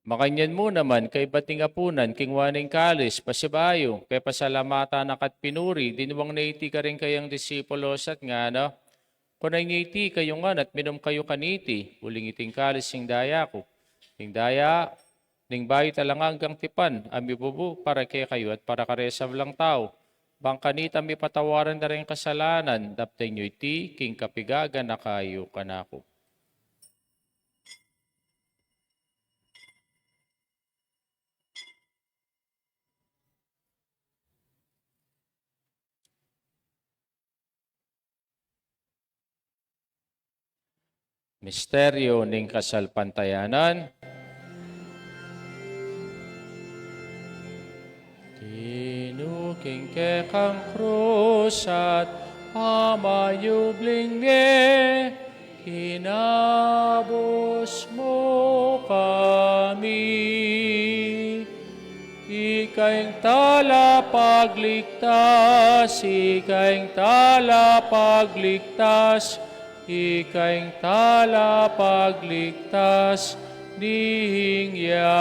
Makanyan mu naman, kaybat ning apunan, kinua ne ing kalis, pasibayu, pepasalamatan na ka at pinuri, dinwang ne iti kareng kayang disipulos at ngana: Kunan ye iti kayu ngan at minum kayu kaniti, uling iti ing kalis ning daya ku, ing daya ning bayu at alang anggang tipan, a mibubu para kekayu at para kareng sablang tau, bang kanita mipatawaran da ring kasalanan. Daptan yu iti king kapigaganaka yu kanaku. Misteryu ning kasalpantayanan. Tinug king kekang krus at pamanyubling mie, kinabus mu kami. Ika ing talapagligtas, ika ing talapagligtas, ika ing talapagligtas ning yatu.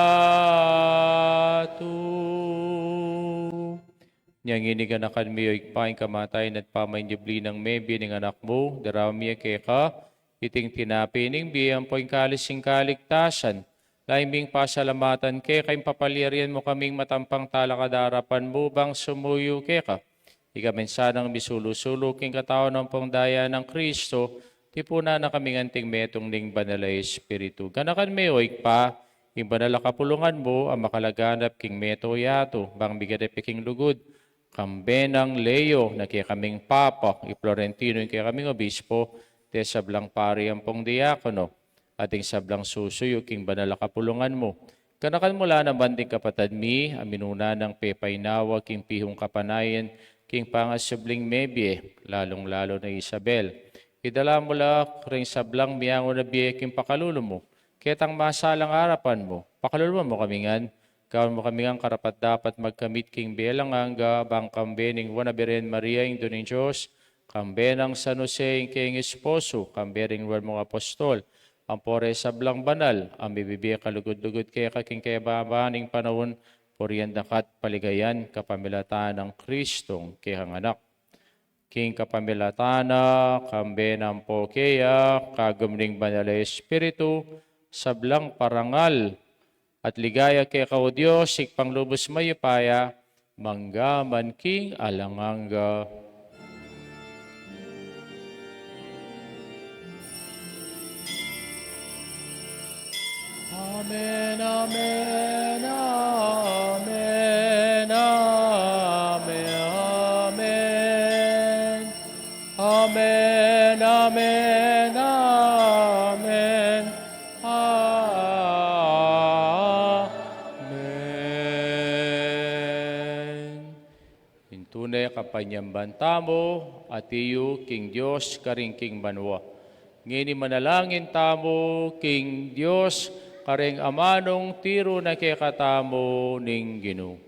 Nya ngeni, ganakan mi, o Ibpa, ing kamatayan at pamanyubli nang mebie ning Anak mu, daraun mi keka iting tinape ning bie ampo ing kalis ning kaligtasan. Lalu ming pasalamatan keka ing papalyarian mu kaming matampang talakad king arapan mu bang sumuyu keka. Ika man sanang misulu-sulu king katawan ampong daya nang Kristo, tipunan na kaming anting metung ning Banal a Espiritu. Ganakan me, o Ibpa, ing banal a kapulungan mu a makalaganap king metung yatu, bang miganap ya king lugud, kambe nang Leo na kekaming Papa, i Florentino ing kekaming Obispo, ding sablang pari ampong diakono, at ding sablang susuyu king banal a kapulungan mu. Ganakan mu la naman ding kapatad mi a minuna nang pepainawa king pihung kapanayan king pangasubling mebie, lalung-lalu na i Isabel. Idala mu la ring sablang miangu na bie king pakalulu mu, ketang masalang arapan mu. Pakaluluan mu kami ngan, gawan mu kami ngan karapat-dapat magkamit king bie alang angga, bang kambe ning Nuan a Birhen Maria, Indu ning Dios, kambe nang San Jose ing kayang esposo, kambe ring nuan mung apostol, ampo ring sablang banal a mibibie kalugud-lugud keka king kayababa ning panaun, purian da ka at paligayan kapamilatan nang Kristong kekang Anak. King kapamilatan na, kambe na ampo keya, kagum ning Banal a Espiritu, sablang parangal at ligaya keka, o Dios, Ibpang lubus mayupaya, mangga man king alang angga. Amen, amen, amen, amen, amen. Amen, amen, amen, amen. Ing tune kapanyamban tamu, atiu king Dios karin king banua. Ngeni manalangin tamu king Dios kareng amanung tiru na kekatamu ning Ginu.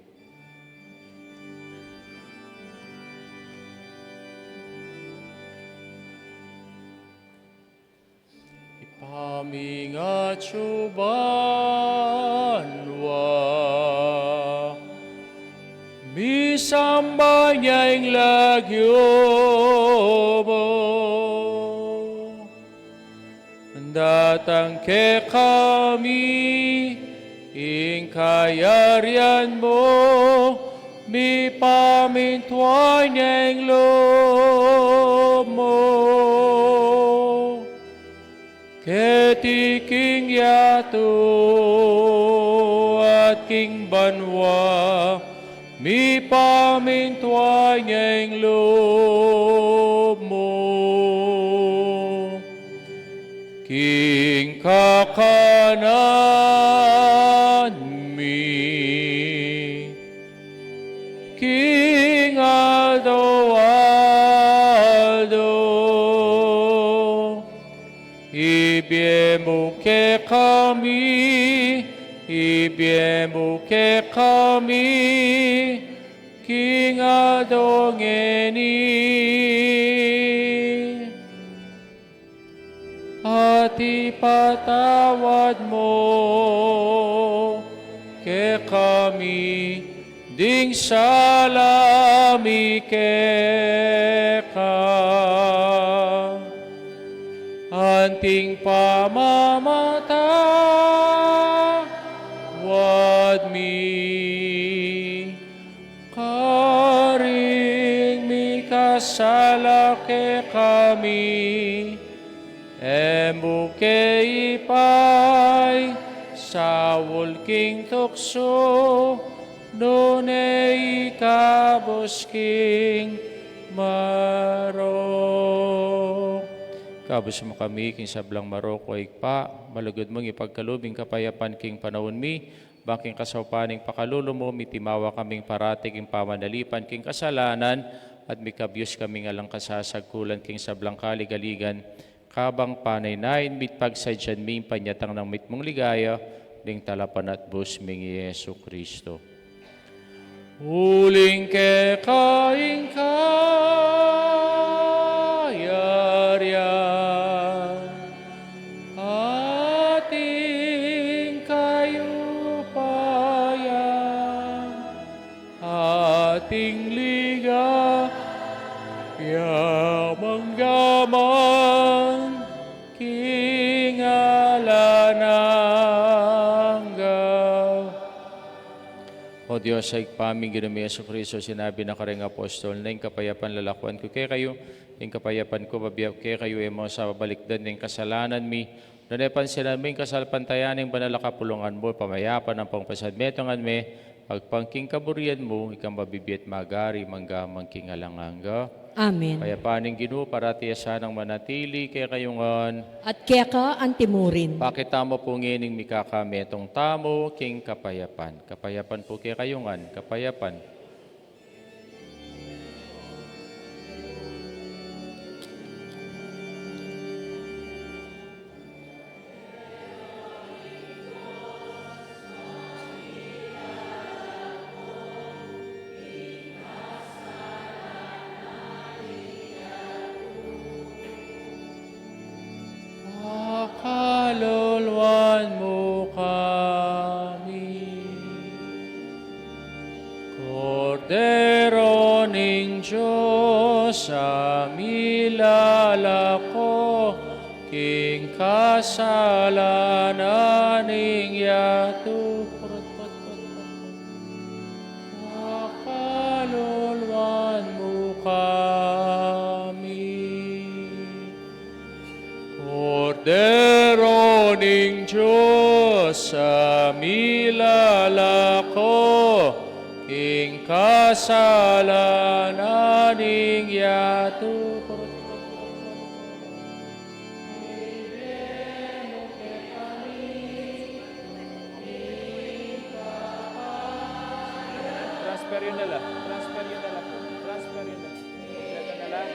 Ibpa mi atsu banua, misamban ya ing lagyu mu. Datang kekami ing kayarian mu, mipamintuan ya ing lub yatu at king banua, mipamintuan ya ing lub mu king kakanan mi king aldo-aldo. Ibie mu kekami, ibie mu kekami king aldo ngeni. At ipatawad mu kekami ding sala mi keka, anting pamamatawad mi karing mikasala kekami. E mu ke ipaisaul king tuksu, nune ikabus king marok. Ikabus mu kami king sablang marok, o Ibpa, malugud mung ipagkalub ing kapayapan king panaun mi, bang king kasaupan ning pakalulu mu, mitimawa kaming parati king pamanalipan king kasalanan, at mikabyus kaming alang kasasagkulan king sablang kaligaligan, kabang panaynayan mi't pagsadyan mi ing panyatang nang mitmung ligaya, ning Talapanatbus ming i Jesucristo. Uling keka ing kayarian, at ing kayupayan, at ing ligaya manggaman king alang angga. O Dios, Ibpa ming Ginu ming Jesucristo, sinabi na karing apostol na, ing kapayapan lalakuan ku kekayu, ing kapayapan ku bibie ku kekayu, e mu sa babalikdan ing kasalanan mi, nune pansinan mu ing kasalpantayanan ning banal a kapulungan mu, pamayapan ampong pasanmetungan me, agpang king kaburian mu, ikang mabibie at magari manggaman king alang angga. Amen. Kapayapan ning Ginu parati ya sanang manatili kekayu ngan. At keka antimurin. Pakit tamu pu ngening mikakametung tamu king kapayapan. Kapayapan pu kekayu ngan, kapayapan. Pakaluluan mu kami. Kordero ning Dios, a milalako king kasalanan ning yatu. Pakaluluan mu kami. Kordero ning Dios, a milalako king kasalanan ning yatu. Transfer yun na lang. Transfer yun na lang. Transfer yun na lang. Transfer yun na lang.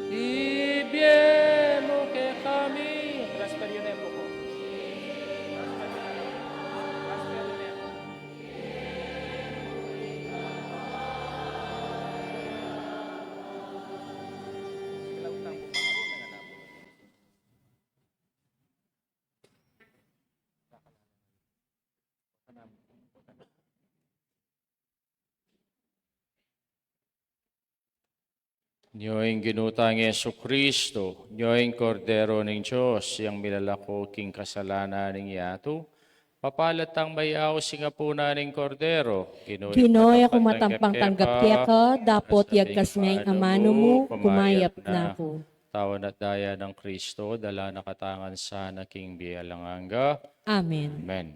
Ibie mu kekami. Transfer yun na yung buko. Transfer yun na. Transfer yun na. Nyo ing Ginu tang Jesucristo, nyo ing Kordero ning Dios, yang milalako king kasalanan ning yatu, Mapalad tang mayaus ing apunan ning Kordero. Ginu, yaku matampang tanggap keka, dapot yagkas me ing amanu mu, kumayap na ku. Katawan at daya nang Kristo, dala na katamu ngan sana king bie alang angga. Amen. Amen.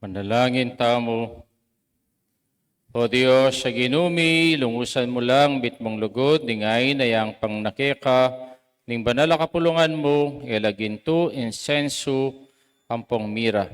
Manalangin tamu. O Dios a Ginu mi, lungusan mu lang mitmung lugud ning ain a yang pangnakeka ning banal a kapulungan mu, e la gintu, insensu ampong mira.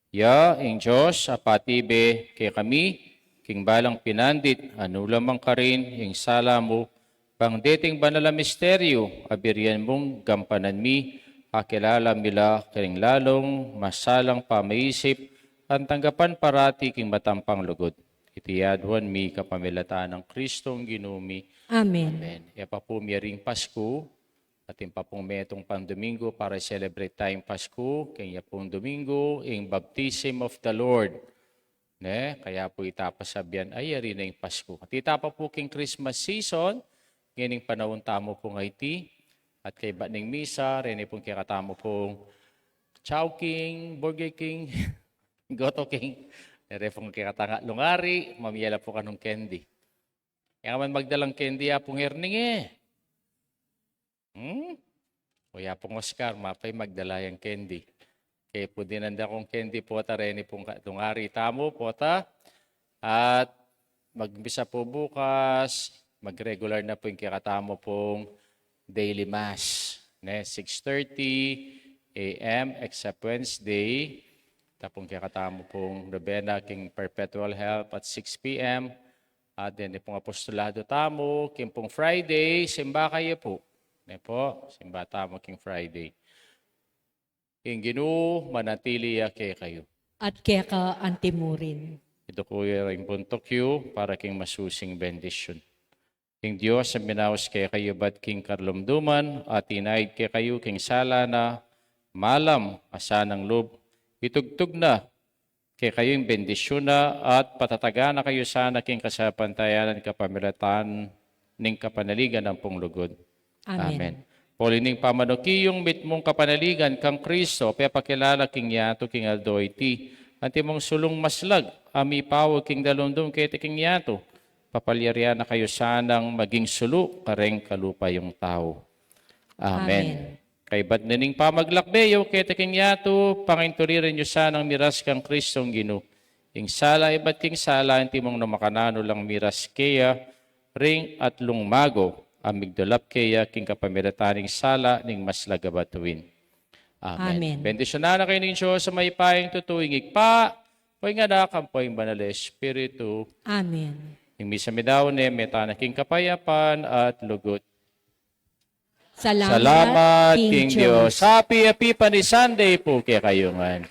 Ya ing Dios a patibe kekami king balang pinandit, anu la man karin ing sala mu, bang deting banal a misteryu a birian mung gampanan mi, akilala mi la king lalung masalang pamaisip, at tanggapan parati king matampang lugud. Iti aduan mi kapamilatan nang Kristong Ginu mi. Amen. Amen. E pa pu miyari ing Pasku, atin pa pung metung pang Domingo para i-celebrate taya ing Pasku, king yapung Domingo, ing Baptism of the Lord. Ne, kaya pu ita pa sabian, ay, yari na ing Pasku. At ita pa pu king Christmas season, ngening panaun tamu pung aiti, at kaybat ning misa, reni pung kekatamu pung Chowking, Burger King, Goto King, reni pung kekatang atlung ari, mamie la pu kanung candy. E ka man magdalang candy, Apung Erning, e. Hmm? O ya pung Oscar, mapay magdala yang candy. Kaya pu dinan da kung candy pota, reni pung ka-, atlung ari tamu pota. At magmisa pu bukas, mag-regular na pu ing kekatamu pung daily mass. Ne, six thirty A M, except Wednesday. Tapung kekatamu pung nobena king Perpetual Help at six P M. At deni pung apostolado tamu, king pung Friday, simba kayu pu. Ne pu, simba tamu king Friday. Ing Ginu manatili ya kekayu. At keka antimurin. Iduku yu ring buntuk yu para king masusing bendisyun. Ing Dios a minaus kekayu bat king kalumduman, at inaid kekayu king sala na, malam a sanang lub, itugtug na kekayu ing bendisyun na, at patatagan na kayu sana king kasalpantayanan kapamilatan ning kapanaligan ampong lugud. Amen. Amen. Poli ning pamanuki yung mitmung kapanaligan kang Kristo, pepakilala king yatu king aldo iti, antimong sulung maslag a mipawu king dalumdum keti king yatu, papalyarian na kayu sanang maging sulu kareng kalupayung tau. Amen. Amen. Kaybat na ning pamaglakbe yu keti king yatu, pangintuliran yu sanang miras kang Kristong Ginu. Ing sala ibat king sala, antimong nu makananu lang miras keya ring atlung mago a migdulap keya king kapamilatan ning sala ning maslag a batuin. Amen. Amen. Bendisyunan na kayu ning Dios a mayupayang tutu, ing Ibpa, ampo ing Anak, ampo ing Banal a Espiritu. Amen. Ing misa mi dau ne, mete na king kapayapan at lugud. Salamat king Dios. Happy, happy Sunday pu kekayu ngan.